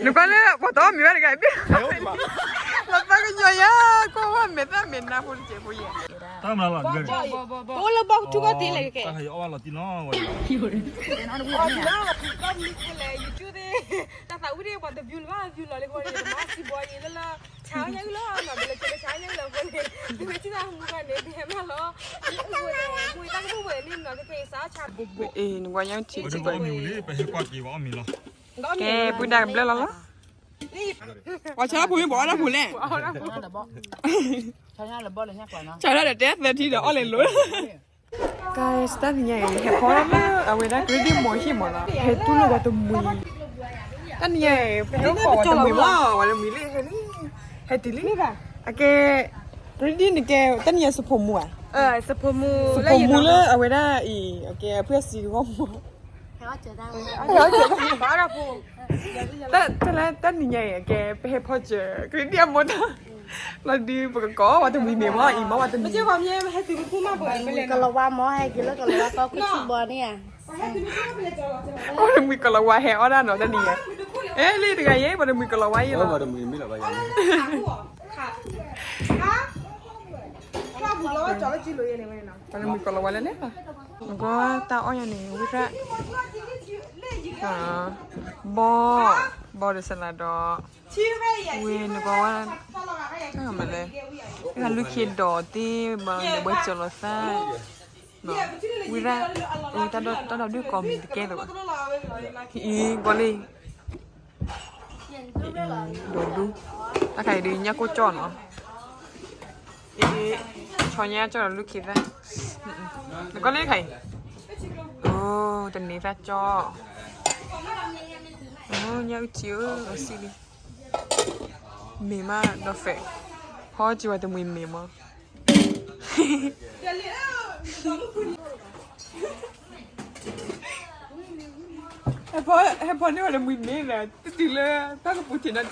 နကွၢ်လၢပှၤတအီၣ်မ့ၤဘၣ်တဂၤအံၤ, လီၤသးကညီၤယၤ, ကွၢ်ဝဲမဲာ်သၣ်မဲာ်နါဖိတစဲးဖိယဲၢ်, တၢ်မၤလီၤ, အိၣ်လၢဘီကထူကီၢ်တ့ၢ်လဲၣ်ကဲ, တၢ်ဟဲအီၣ်ဘၣ်လီၤတံၢ်လီၤ, လဲၤ, တၢ်သးဝံၣ်ဒၣ်ပှၤတ view လၢၤဘၣ် view လီၤလၢကီၢ်န့ၣ် မၤစံးဘီယံၤလၢလၢ, ဆါညါအုၣ်လီၤနီၤ ဒ်လဲၣ်ကဲလၢဆါညါအုၣ်လီၤအဃိန့ၣ်, မ့ၢ်ထံၣ်တၢ်မူဂၤန့ၣ် ပဟဲမးလီၤ, မူတၢ်ကမိၣ်ဝဲန့ၣ်နီၤ ကခဲအံၤစးဆါ, အ့ၣ် နကွၢ်ညါထံၣ်, ပဟဲကွၢ်က့ၤပှၤအီၣ်မ့ၤလီၤ, ကဲပှၤဒၣ်ကဘျၢလီၤလီၤ, ပှၤဆါဖိမ့ၢ်ပှၤအီၣ်တၢ်ဖိလဲၣ်, ဆါလၢတဲသၢထံဒီးအီၣ်လဲၤလိၤ ကဲ တနံၤညါအံၤ ဟဲဖီလၢအဝဲဒၣ် ကရ့ဒံၣ်မီၤဟံၣ်မးလီၤ, ဟဲတူၢ်လိာ်ပှၤတမှံၤ, တနံၤညါအံၤ ပဟဲအိၣ်ခိးပှၤတမှံၤမး ပှၤတမှံၤလံဟဲလံ, ဟဲတုၤလံ, အကဲ ကရ့ဒံၣ်နကဲ တနံၤညါစဖိမူဧါ, စဖိမူလၢအဝဲဒၣ်အံၤ အကဲအဖုအစံးတဂီၢ်မး တၢ်လၢတနံၤညါအံၤ အကဲ ပဟဲဖီစၢၤ ကရ့ဒံၣ်အမိၢ်တၢ်, လီၤဒုးပကကိး ပှၤတမှံၤမ့ၢ်မးအံၤမး ပှၤတမှံၤ, ကလၤဝါမး ဟဲက့ၤလၢကလၤဝါကီၢ်ခိၣ်ဆူၣ်ဘီန့ၣ်ဧါ, ပှၤတမှံၤကလၤဝါဟဲအီၣ်ဒၣ်နီၤ တနံၤညါ, အဲ လံတဂၤယဲ ပှၤတမှံၤကလၤဝါယဲလီၤ, ပှၤတမှံၤကလၤဝါလဲၣ်လဲၣ်, နကွၢ်တၢ်အီၣ်ညါန့ၣ် ဝံၣ်ရၣ် ဘီ, ဘီဒီးစလၤဒီး, ဝံၤနကွၢ်ဝဲ, တၢ်မနုၤလဲၣ်, တၢ်လူၢ်ခ့ဒီးသ့ၣ်ဘၣ် ဒီးဘှဲစၢၤလီၤသၣ်, ဝံၣ်ရၣ်, ဝံၣ်တၢ်ဒီဒူၣ်ကိးမံၤတကဲလၢၤဘၣ်, အံၤကွၢ်လံ, ဒီဒူၣ်, တၢ်ခါအံၤဒုးညၣ်ကိၢ်ကၠီၣ်နီၤ, အံၤ, ဆီညါကၠီၣ်ဒီးလူၢ်ခ့သၣ်, နကွၢ်လၢခါအံၤ, အိ, တန့ၤသၣ်ကၠီၣ်, ညၣ်အုၣ်ထံဧၢ, အစံးလံ, မ့ၢ်မးဒီးဖဲ, ဟီက့ၤဝဲတမှံၤမ့ၢ်မး ဟဲဖီန့ၢ်ဝဲတမှံၤမ့ၢ်ဒီး တတုၤလၢတၢ်ကပူၤထံးနီၤ,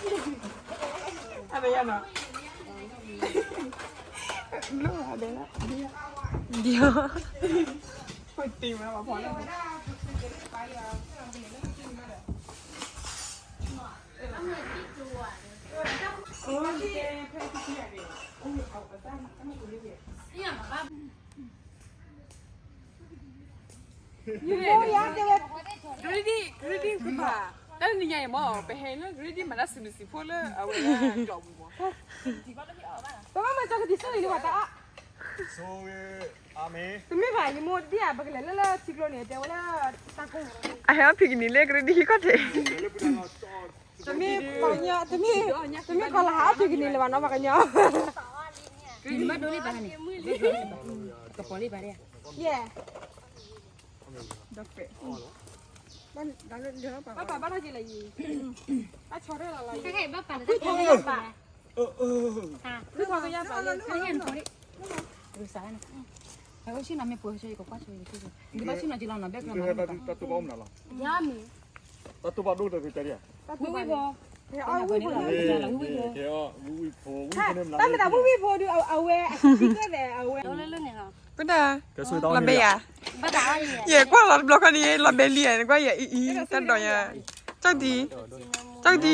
အါတယါနီၤ, လၢအဒဲလၢ, ဒ်, ပတ့ၢ်ဝဲဖီလၢ ကရ့ဒံၣ်, ကရ့ဒံၣ်ကမၤ, တၢ်နံၤညါအံၤမး ပဟဲလၢကရ့ဒံၣ်မၤတၢ်စံးဘျုးစံးဖှိၣ်လၢအဝဲဒၣ်ကီၢ်ပူၤမး, ပမ့ၢ်မၤကီကဒံးစၢ်လံလၢပှၤတၢ်အါ တမ့ၢ်ဘၣ် ယမိၢ်ဒံၣ်ဧါ ပကလဲၤလၢလၢထံကျိန့ၣ် တဲဝဲလၢတၢ်ကိၢ်, အဟဲအီၣ်ဖံးကနံၤလၢကရ့ဒံၣ်ဟံၣ်ခီၣ်ထံး, တမ့ၢ်, တမ့ၢ်ကီၤလၤဟးအီၣ်ဖံးကနံၤလၢၤဘၣ်နီၤ ပှၤကညီ, ကပီၤလံဘၣ်, ယဲ, ဘၣ်ပာ်ဘၣ်ထီၣ်က့ၤလၢယံၤ, ဘၣ်ဆီထီၣ်လီၤလီၤယံၤ, ဘၣ်ပာ်လၢတၢ်ကယၢ်ပာ်, တၢ်ကယၢ်ပာ်လၢ, ဆ့ၣ်နီၤမ့ၢ်ပှဲၤဆၢကကွၢ်ဆၢ, နဘၣ်ဆ့ၣ်နီၤက့ၤလီၤနီၤ ဘဲကလီၤနီၤ, တၢ်တိဘၣ်အိၣ်မနုၤလီၤ, တၢ်တိဘၣ်ဒိၣ်တဂ့ၤတၢ်ဒံး, ဝံၣ်ဝံၣ်ဖိ, ဝံၣ်ဝံၣ်ဖိ, တၢ်မ့ၢ်တၢ်ဝံၣ်ဝံၣ်ဖိဒုး အဝဲ, ပဒၣ်, လီၤဘဲယၤ, ယဲကွၢ်လီၤတဘျီခီန့ၣ် လီၤဘဲလံဧါ နကွၢ်ယၤအံၤအံၤ တၢ်ဒိးယၤ, ကၠီၣ်ဒံ, ကၠီၣ်ဒံ,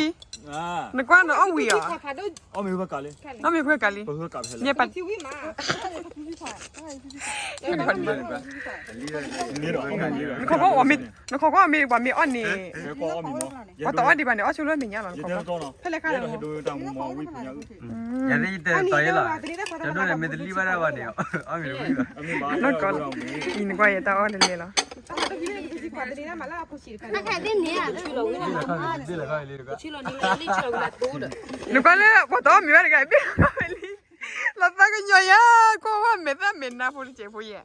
နကွၢ်နအီၣ်ဝံၤဧါ, အီၣ်မ့ၢ်ဝဲကလံ, နခီကွၢ်အီၣ်မ့ၢ်ပှၤမ့ၢ်အီၣ်န့ၣ်, ပှၤတအီၣ်ဒံးဘၣ်န့ၣ် အီၣ်ဆိလၢမဲာ်ညါလီၤ, ဖဲလဲၣ်ခါလီၤ, ယၤသ့ၣ်ယတဲတီၤယဲလီၤ, တဒိၣ်န့ၣ်မ့ၢ်တလံၣ်ဘၣ်ဒၣ်ဘၣ်န့ၣ်, အီၣ်မ့ၢ်တဝံၤဘၣ်, နကွၢ်လၢပှၤတအီၣ်မ့ၢ်ဘၣ်တဂၤ ဘ့ၣ်လီၤခီလံ, လီၤသးကညီၤယၤ ကွၢ်ဝဲမဲာ်သၣ်မဲာ်နါဖိတစဲးဖိယဲၢ်,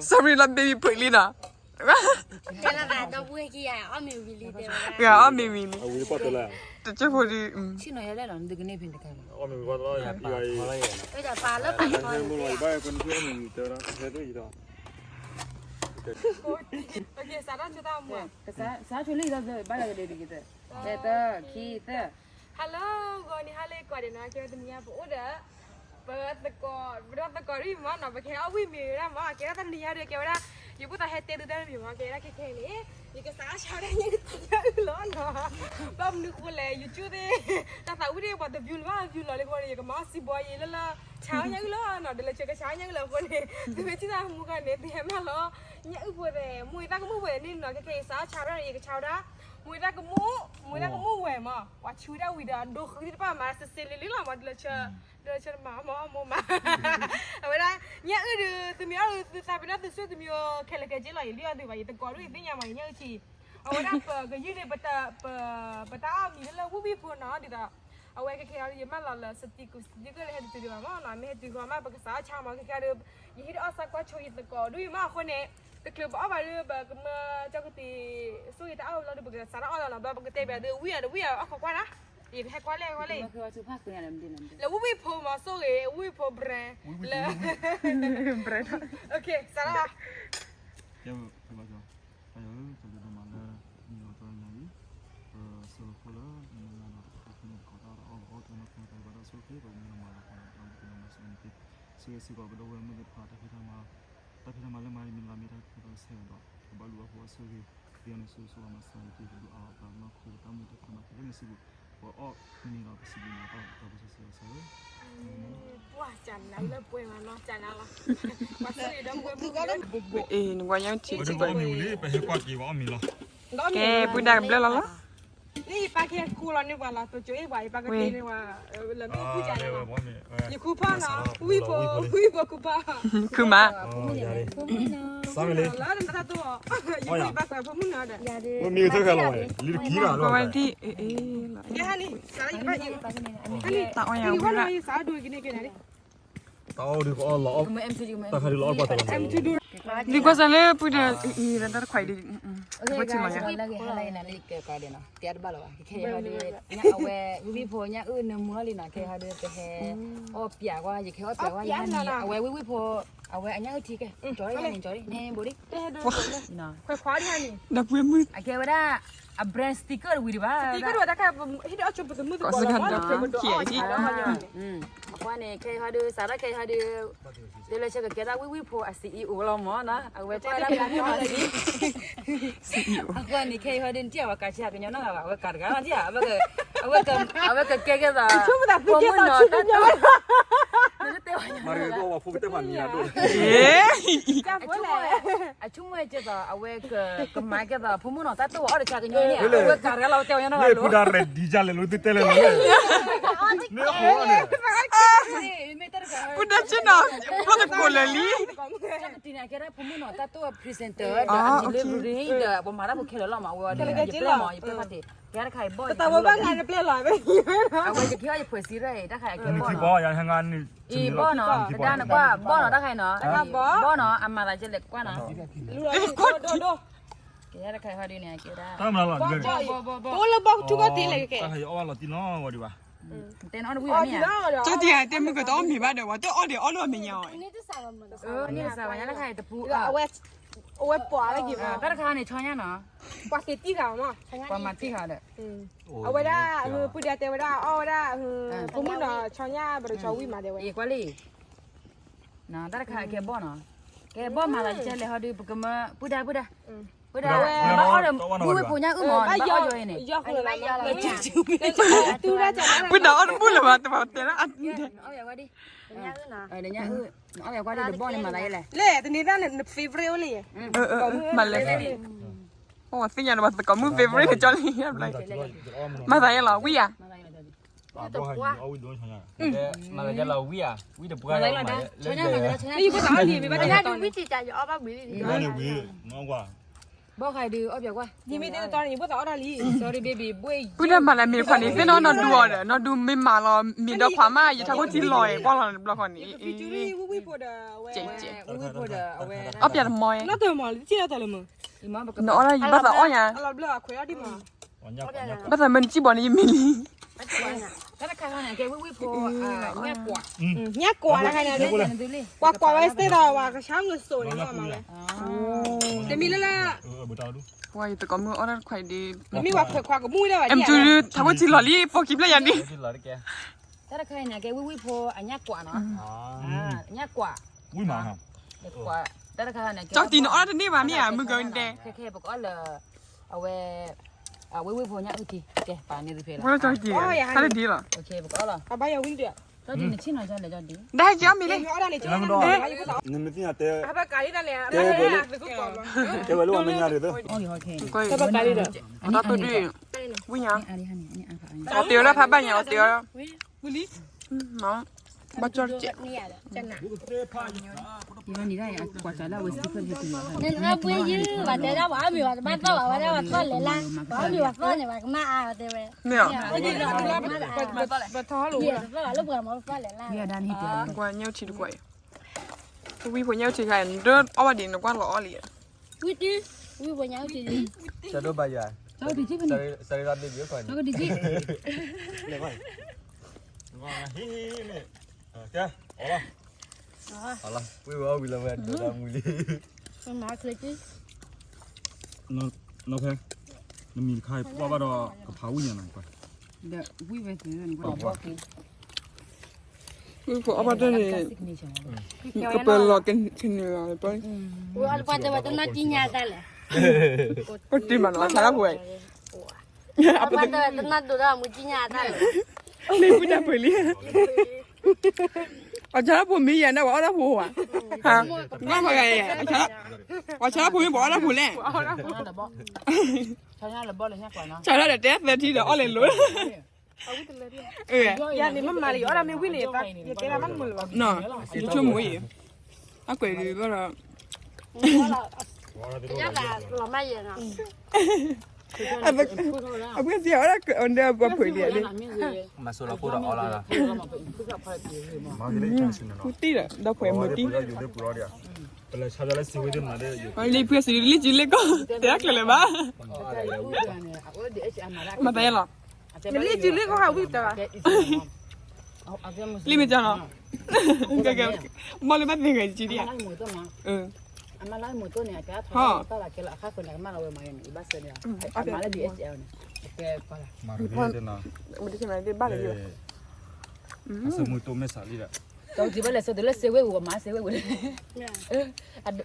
sorry လီၤ baby ဖုးလံနီၤ, အီၣ်မ့ၤဝံၤလံ, တကၠိဖိဒုး, စးထီၣ်လံ ဘၣ်လၢကဒဲးဒ်က့ၤသၢ, တၢ်ခံသၢ, hello ဂီၤနံၤဟါလၢကွၢ်ဒဲးနီၤ ကဲဝဲတနံၤညါပအိၣ်ဒီး ပသကိး ပဒီသကိးဒ်မ့ၢ်နီၤ ပကဟဲအီၣ်ဝံၣ်မ့ၤဝဲဒၣ်မ့ၢ် ကဲဒၣ်တနံၤညါဒီး ကဲဝဲဒၣ် ယဖိသၣ်ဟဲတဲဒုးတၢ်တမံၤမ့ၢ် ကဲဒၣ်ခဲခဲန့ၣ် ယကစးအီၣ်ဆါဝဲဒၣ်ညၣ်အုၣ်လီၤနီၤ ဘၣ်မနုၤဃိလဲၣ် YouTube သ့ၣ် တၢ်သးဝံၣ်သ့ၣ် ပှၤတ view လၢၤဘၣ် view လီၤလံအဃိန့ၣ် ယကမၤအီၣ်စံးဘီယံၤလၢလၢ ဆါဝဲညၣ်အုၣ်လီၤနီၤ ဒီးလၢဆၢကဆါဝဲညၣ်အုၣ်လီၤအဃိန့ၣ် သုမ့ၢ်ထံၣ်တၢ်မူခါန့ၣ် သုဟဲမၤလီၤ ညၣ်အုၣ်ဖိသ့ၣ် မိၢ်ယသၣ်ကမူၣ်ဖိသ့ၣ်န့ၣ်နီၤ ခဲခဲယစးအီၣ်ဆါဝဲဒၣ် ယကဆါဝဲဒၣ် မိၢ်ယသၣ်ကမူၣ် မိၢ်ယသၣ်ကမူၣ်ဝဲမး ပှၤဆူဝဲဒၣ်ဝံၤဒီး အဒိဃုသ့ၣ်တဖၣ်မၤစ့စ့လံလံလီၤမး ဒီးလၢဆၢ ဒီးဆၢတမၤမၤအီၣ်မိၢ်မး အဝဲဒၣ် ညၣ်အုၣ်ဒီး သုမ့ၢ်အီၣ်ဒီး သုသးပ့ၤနီၣ်သုစူၢ်သုမံၤ ခဲလၢာ်ခဲဆ့လီၤ ယလံအီၣ်သုဘၣ် ယသကိးဒ်အံၤသ့ၣ်ညါမး ယညၣ်အုၣ်ဆံး အဝဲဒၣ်ပကယုၢ်န့ၣ် ပတၢ် ပ ပတၢ်အီၣ်မံၤလၢလၢဝံၣ်ဝံၣ်ဖိနီၤ ဒ်သိး အဝဲခဲခဲအံၤ ယမၢလီၤလၢ စတံကူ စတံကူ လၢဟဲတတုၤဒံးဘၣ်မးနီၤ မ့ၢ်ဟဲတုၤဃီမး ပကစးအီၣ်ဆါမး ခဲခဲဒီး ယဟံးဒီးအီၣ်ဆါကွၢ်ဆိယသကိးဒ်အံၤမးအဃိန့ၣ် တချုးပအီၣ်ဘၣ်ဒီး ပကမၢကၠီကတံၤ ဆိၣ်ဂ့ၤတၢ်အီၣ်လီၤဒီး ပကစးထီၣ်အီၣ်လီၤနီၤ ဘျီပကတဲဘၣ်ဒီး ဝံၣ်အီၤဒီး ဝံၣ်အီၤအီၣ်ခိးကွၢ်နီၤ ယဟဲကွၢ်လဲၣ်ကွၢ်လဲၣ် လၢဝံၣ်ဝံၣ်ဖိမး ဆိၣ်ဂ့ၤ ဝံၣ်ဝံၣ်ဖိ brand လၢ brand စးထီၣ် ပယီၤဧၢ ကဒိးဒိၣ်မးလၢ နံၤလီၤတၢ်ညါအံၤ ပဆၢဖိလၢ နမ့ၢ်လၢနီၤတခီဖဲန့ၣ်တခီတၢ်အီၣ်တၢ်အီၣ်ကီတၢ်နီၣ်ခိတၢ်ဘၣ်တၢ်ဆိၣ်ဂ့ၤ ပမ့ၢ်လီၤမၤလီၤပှၤလၢတၢ်မူတၢ်မၤစၢၤန့ၣ်တက့ၢ်. ဆိၣ်ဂ့ၤစ့ၢ်ကီးပဒီပုၢ်ဝဲၢ်မုၣ်သ့ၣ်တဖၣ် တၢ်ဖံးတၢ်မၤ တၢ်ဖံးတၢ်မၤလၢမၤအံၤ မ့ၢ်လီၤမ့ၢ်တၢ်ကပီၤတၢ်ဆဲးဒီး ပဘၣ်လူၤဘၣ်ဖိအဆိၣ်ဂ့ၤ ပယီၤန့ၣ်ဆိၣ်ဂ့ၤဆိၣ်ဝါမၤစၢၤတက့ၢ် ပဒုးအါအီၣ်တၢ်နီၣ်ခိတၢ်မူတၢ်မၤခဲလၢာ်မ့ၢ်စ့ၢ်ကီး ပအီၣ်မ့ၢ်န့ၣ်ဒီးပစံးဘျုးနၤတၢ်ပၢ်စီဆှံအီၤဆၢ ပှၤကနၤလၢပှဲၤမးနီၤ ကနၤလီၤ ပှၤဆိၣ်ဂ့ၤဒီပုၢ်ဝဲၢ်မုၣ် အ့ၣ် နကွၢ်ညါထံၣ် ပဒုးအီၣ်မ့ၤဝံၤလံ ပဟဲကွၢ်က့ၤပှၤအီၣ်မ့ၤလီၤ ကဲ ပုၢ်ဒၢ်ကဘျၢလီၤလီၤ န့ၣ်ယပၢ်ကဟဲခူၣ်လီၤန့ၢ်ပှၤလီၤ တိၤကၠိအ့ၣ်ပှၤ ယပၢ်ကတဲန့ၢ်ပှၤ လၢမ့ၣ်အူပူၤကနၤလီၤ ယခူၣ်ဖီၣ်နီၤ ဝံၣ်ဖိ ဝံၣ်ဖိခူၣ်ဖီၣ် ခူၣ်မး လၢနတၢ်တိၢ်အီၤ ယပၢ်ကွၢ်ဖိမုၣ်နီၤဒီး မ့ၢ်တခါလီၤ လံတကံလီၤ ပဝဲဒ်အ့ၣ်အ့ၣ်လီၤ ယဟဲန့ၣ် စးယဘၣ်ယ တၢ်အီၣ်ညါဝံၤလီၤ တၢ်အီၣ်ဒုးကအီၣ်လီၤအီၣ် တၢ်ခါဒုးလီၤအီၣ်ကွၢ်တၢ်လီၤ ဒ်ကွၢ်စၢ်လၢပုၢ်ဒီး အံၤ တၢ်တခွဲးဒံး ပှၤထံၣ်လီၤယၤ တၢ်တဘၣ်လီၤဘၣ် ခဲခဲအံၤဟီဒုး အဝဲ ဝံၣ်ဝံၣ်ဖိညၣ်အုၣ်နမူအီၣ်လံနီၤ ခဲခဲအံၤဟီဒုး ပဟဲ အီၣ်ပျးကွၢ် ယခဲအီၣ်ပျးကွၢ်ယဟဲန့ၣ် အဝဲဝံၣ်ဝံၣ်ဖိ အဝဲအညၣ်အုၣ်ထံကဲ ကၠီၤန့ၣ် ကၠီၤန့ၣ် ဘိဒံး ခွဲးခွါဒံးဟဲန့ၣ် ဒီပုၢ်ဝဲၢ်မုၣ် အကဲဝဲဒၣ် အ brand sticker တဝံၤဒံးဘၣ် sticker တဝံၤတၢ်ခါ ဟ့ၣ်ဒုးအီၣ်ဆိပသမုၣ်သကိးလီၤ မ့ၢ်တချုးပဒုးအီၣ်ဆါလီၤ အဃိန့ၣ် ခဲအံၤဟီဒုး စးထီၣ်ခဲအံၤဟီဒုး ဒ်လၢဆၢကကဲထီၣ်ဝံၣ်ဝံၣ်ဖိအ CEO လီၤမ့ၢ်နီၤ အဝဲကွၢ်ဒၣ်ဖိမုၣ်နီၤ အဃိန့ၣ် ခဲအံၤဟီဒုး နထံၣ်အဝဲကးဆံးကညီနီတဂၤဘၣ် အဝဲကးတဂၤနီၤ အဝဲကကဲကဲသး ဖိမုၣ်နီၤ တၢ်တိၢ် မၤရကီဝၤဖိကတဲဖးမံၤဒိၣ် အဆိကမိၣ်ကဲသး အဝဲကမၤကဲသး ဖိမုၣ်နီၤ တၢ်တိၢ်ဝဲအီၣ်တဆါကညီန့ၣ် အဝဲကးတဂၤလီၤ တဲဝဲညီနီၤ မ့ၢ်ပူၤဒၣ်ရဲၣ်ဒံးယါလဲၣ် လိသ့တဲလဲၣ် မ့ၢ်အဃိန့ၣ် ပူၤဒၣ်ဆ့နီၤ ဘျီၣ်သကိးလၢာ်လံ ကတံၤန့ၣ် ကဲဒၣ်ဖိမုၣ်နီၤ တၢ်တိၢ်ဝဲ presenter ဒီး delivery ဒီး ပမၤတၢ်ဖိခဲလၢာ်လီၤမး အဝဲ ယပျဲၢ်မး ယပျဲၢ်ဖးတ့ၢ် ကဲဒၣ်တခါအံၤဘီၣ် တၢ်ဝဲဘၣ်ငါတပျဲၢ်လီၤ အဝဲယကဟ့ၣ်အီၣ်ယဖှဲးစံးရဲၣ် တၢ်ခါအံၤကဲဘီၣ်နီၤ အံၤဘီၣ်နီၤ ကဒါနကွၢ် ဘီၣ်နီၤ တၢ်ခါအံၤနီၤ ဘီၣ်နီၤ အမၤသးကဲလဲၣ်ကွၢ်နီၤ ကဲတခါအံၤဟီဒုးန့ၣ် ကဲဒၣ် ဘီၣ်လၢဘီၣ်ထူကီၢ်တ့လဲၣ်ကဲ တၢ်ဟဲအီၣ်ဘၣ်လီၤတံၢ်နီၤ ဝဲဒံးဘၣ် တဲနအီၣ်တဝံၣ်အီၤန့ၣ်ဧါ ကၠီတံၢ်ဧါ တဲမုၢ်ကတီၢ်အီၣ်မ့ၤဘၣ်ဒီး ဝဲတအီၣ်ဒီးအီၣ်လၢအမဲာ်ညါအီၤ န့ၣ်တစးဘၣ်မး အန့ၣ်တစးဘၣ်ညါ တၢ်ခါအံၤတပူၤ အဝဲ အဝဲပှၤဝဲက့ၤမး တၢ်တခါန့ၣ် ဆီညါနီၤ ပှၤက့ၤတံၢ်ဃာ်မး ပှၤမၤတံၢ်ဃာ်ဒီး အဝဲဒၣ် ပုၢ်ဒၢတဲဝဲဒၣ် အီၣ်ဝဲဒၣ် ဖိမုၣ်နီၤ ဆီညါ ပတဆီဝံၣ်မးတဲဝဲ အံၤကွၢ်လံ တၢ်တခါကဲဘီၣ်နီၤ ကဲဘီၣ်မၤသးကဲလဲၣ် ဟီဒုး ပကမၢ ပုၢ်ဒၢ ပုၢ်ဒၢ ပုၢ်ဒၢ ဝဲ ဘၣ်အီၣ်ဒီး ဝံၣ်ဝံၣ်ဖိညၣ်အုၣ်မး ဘၣ်အီၣ်ယိၤအံၤန့ၣ် ပုၢ်ဒၢအီၣ်တဘူၣ်လၢၤဘၣ် တဘၣ်တဲလၢ ညၣ်အုၣ် နအီၣ်ယၤကွၢ်ဒ်တဘီၣ်န့ၣ်မၤသးယဲလဲၣ် လဲၣ် တနံၤသၣ်န့ၣ် န favorite အိၣ်လံ မၤလဲၣ် အိၣ်သ့ၣ်ညါဒီးပှၤသကိးမုၣ် favorite န့ၣ်ကၠီလံ မၤသးယဲလီၤ ဝံၣ်ယၤ မၤသးယဲလီၤ ဝံၣ်တပှၢ် မၤသးယဲလီၤ ဝံၣ်ယၤ ဝံၣ်တပှၢ် မၤသးယဲလီၤ ဝံၣ်တပှၢ် ဘီၣ်ဃးဒုးအီၣ်ပၠးကွၢ် sorry baby ဘွ့ၣ် ပုၢ်ဒၢ်မၤလၢမ့ၤတခွးန့ၣ် သ့ၣ်နီၣ်နီၢ်ဒူအီၤဒီး နီၢ်ဒူမ့ၢ်မၤလီၤ မ့ၤဒီခွးမး ယထးခိၣ်ထံလီၤအံၤ ကွၢ်လီၤဘျီဃီန့ၣ် ကဲ အီၣ်ပၠးတမီၤအံၤ နအီၣ်ဒၣ်ယဘၣ်သးအီၣ်ယၤ ဘၣ်သးမၢနစံၣ်ဘီန့ၣ် ယမံလံ ညၣ်ကွၢ် ပှၤကွၢ်ဝဲသ့ၣ်ဒီး ပှၤကဆါငိၢ်စိးန့ၣ်လီၤမးဝဲ တမံၤလၢလၢ ပှၤယသကိးမုၣ်အီၣ်တၢ်တခွဲးဒံး တမံၤပှၤခွဲးခွါကမူၣ်ဝဲဒၣ်ဘၣ် အဲၣ်မတူၢ် ထးခိၣ်ထံလီၤလံ ပိာ်ခံဖျၢၣ်ယၤဒံး တၢ်တခါအံၤန့ၣ် ကဲဝံၣ်ဝံၣ်ဖိအညၣ်ကွၢ်နီၤ, ညၣ်ကွၢ်, ဝံၣ်မး, တၢ်တခါန့ၣ် ကၠီတံၤန့ၣ်အီၣ်တန့ၢ်ဘၣ်မ့ၢ်ဧါ မုၢ်ကဒဲ, ခဲခဲပကအီၣ်လၢ အဝဲ ဝံၣ်ဝံၣ်ဖိညၣ်အုၣ်ထံ ကဲပာ်န့ၢ်သဖဲလီၤ, တၢ်တဒ်လီၤ, ကဲပကအီၣ်လီၤ, ကဲပကအီၣ်လီၤ, တၢ်ဒ်န့ၣ်ဆ့ၣ်နီၤကလဲၤကၠီဒ်, ဒါကၠီမ့ၢ်လံ, နမ့ၢ်သ့ၣ်ညါတဲ, တဲဝဲလၢဝဲမ့ၢ်ညါဒ်သိး, တၢ်ဒ်, ဝံၣ်ညါ, အီၣ်တ့ၢ်လၢဖးဘၣ်ညါ အီၣ်တ့ၢ်လီၤ, ဘၣ်ကၠီတကဲး, မ့ၢ်, ကွၢ်ညၣ်ထံတကွၢ်အံၤ, ဝံၣ်ဖိညၣ်အုၣ်ထံခါအံၤ နအီၣ်ဘၣ်ဒ်န့ၣ် နကွၢ်လီၤအီၣ်လံ, ဝံၣ်တံၢ်, ဝံၣ်ဖိညၣ်အုၣ်ထံလံ, ဆၢဒိၣ်ဘါယွၤ, ဆၢဒိၣ်ဘါယွၤ, ကဲ, အီၣ်လီၤ, ဝံၣ်ဝဲအီၣ်ဝံၤလၢဝဲဒိးတၢ်မူလံ, နီၢ်ဖဲ, နမံၤတခါအံၤ ပှၢ်ဘၣ်ဒီးကဖးဝံၣ်ညါနီၤ, ဝံၣ်ဖိအီၣ်ဘၣ်တၢ်န့ၣ်, ကပၢၤလီၤကန့ၢ်လီၤ, ပှၤတဲဝဲတနၢ်ကံၣ်ညါတၢ်လဲၣ်, ပတံၤမးနီၤ ဆါလၢဖိဝဲ, ပှၤတဲဝဲတနၢ်ဒိးတၢ်မူကံၣ်ညါတၢ်လဲၣ်, လၢပတၢ်ပှဲၤလံ, အဆါလၢဖိမ့ၢ်ယၤန့ၣ် ပှၤအီၣ်တၢ်ဖိဧါ, ပှၤဆါလၢဖိမ့ၢ်ပှၤအီၣ်တၢ်ဖိလဲၣ်, ဆါလၢဒီးတဲသၢထံဒီးအီၣ်လဲၤလိၤ ယၤန့ၣ်မ့ၢ်မၤလၢယအီၣ်တၢ်မ့ၢ်ဝံၣ်န့ၣ်, ယတဲတၢ်ဘၣ်မုာ်လၢၤဘၣ်, ယဆိကမိၣ်အံၤ, အကွဲးဒ်သိးဒီး, လီၤမၢ်ယဲနီၤ, အပှ့ၤစံးအီၣ်တၢ်ကဒီးပှၤဖုးလံ, မၤစိလီၤဖိဒီးအီလီၤ, တံၢ်ဒီး ဒီးဖှဲးမုာ်တံၢ်, လံဖှဲးစံးလံစုလ့ကီၢ် တဲတၢ်ချၢလၢၤဘၣ်, မၤသးယဲလီၤ, လံစုလ့ကီၢ်ဟးဝံၣ်တၢ်ဘၣ်, လံမ့ၢ်ကၢ်နီၤ, ဘီၣ်လၢဘၣ်သ့ၣ်ဂဲၤကံဒံဧါ, မၤလၢမုာ်တိၢ်န့ၣ်, မုာ်တိၢ်မ့ၢ်စးလံဒီး, တဘၣ်လဲၤစိာ်တုၤလၢစ့ဝ့ၢ်ပူၤ ပမၤစ့ဝ့ၢ်ပူၤ,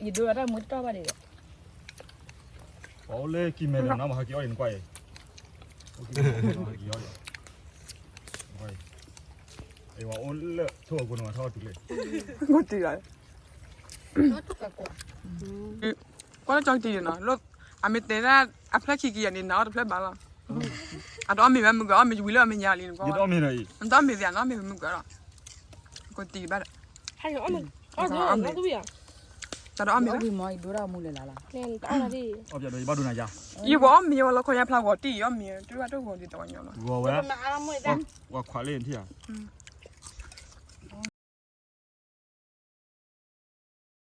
ယဒိတၢ်မူတတီၢ်ဘၣ်ဒံးဒီး, ပှၤအိၣ်လၢကံၢ်မဲဒီးနီၤ ပှၤဟဲက့ၤအီၣ်ဒံးနကွၢ်အံၤ, အံၤ, ပှၤအိၣ်လၢထိၣ်အပူၤန့ၣ် ပှၤထီၣ်အီၣ်တုၤလံ, အိၣ်တုၤလီၤ, ကွၢ်လၢကၠီကတံၤနီၤ, အမ့ၢ်တဲဒၣ်အဖျၢၣ်ခံကယၤန့ၣ် နအီၣ်တဖျၢၣ်ဘၣ်လီၤ, အတအီၣ်မ့ၤဘၣ်မုၢ်ကီး အီၣ်မ့ၤဝံၤလၢအီၣ်မ့ၤညါလံ, နတအီၣ်မ့ၤသ့ၣ် နအီၣ်မ့ၤမုၢ်ကီးလီၤ, ကတံၤဘၣ်ဒီး, တၢ်တအီၣ်မ့ၤဘၣ်, ယဝဲအီၣ်မ့ၤဝဲလီၤခီယါဖျါဂီၤတံၢ် ယအီၣ်မ့ၤ တၢ်ဘၣ်တၢ်ဂီၤဒ်တဝီညါလီၤ, ဂီၤဝဲ, ဝဲခွးလံထံၣ်ဧါ,